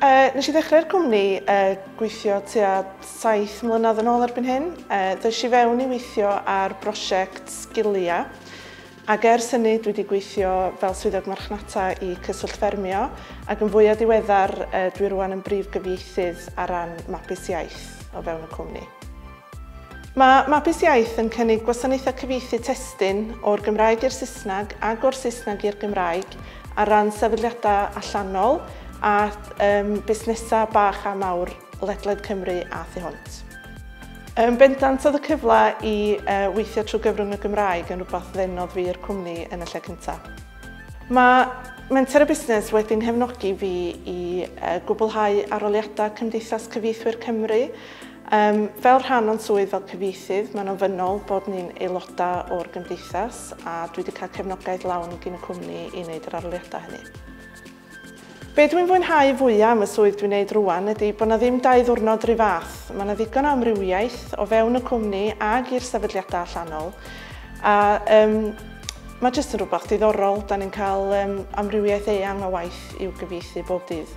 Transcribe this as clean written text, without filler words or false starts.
Nes i ddechrau'r cwmni gweithio tua 7 mlynedd yn ôl erbyn hyn. Ddoes i fewn i weithio ar brosiect sgiliau, ac ers hynny dwi wedi gweithio fel swyddog marchnata i Cyswllt Ffermio, ac yn fwyaf diweddar dwi rwan yn brif gyfieithydd ar ran Mabus Iaith o fewn y cwmni. Mae Mabus Iaith yn cynnig gwasanaethau cyfieithu testun o'r Gymraeg i'r Saesneg ac o'r Saesneg i'r Gymraeg ar ran sefydliadau allanol a busnesau bach a mawr ledled Cymru a thu hwnt. Yn bendant, oedd y cyfle i weithio trwy gyfrwng y Gymraeg yn rhywbeth ddenodd fi i'r cwmni yn y lle cyntaf. Mae Menter a Busnes wedi nghefnogi fi i gwblhau arholiadau Cymdeithas Cyfieithwyr Cymru. Fel rhan o'n swydd fel cyfieithydd, mae'n ofynnol bod ni'n aelodau o'r gymdeithas, a dwi wedi cael cefnogaeth lawn gyn y cwmni i wneud yr arholiadau hynny. Be dwi'n fwynhau fwyaf am y swydd dwi'n neud rwan ydy bod 'na ddim dau ddiwrnod rhy fath. Mae yna ddigon o amrywiaeth o fewn y cwmni ag i'r sefydliadau allanol. A mae jyst yn rhywbeth diddorol. Da ni'n cael amrywiaeth eang o waith i'w gyfieithu bob dydd.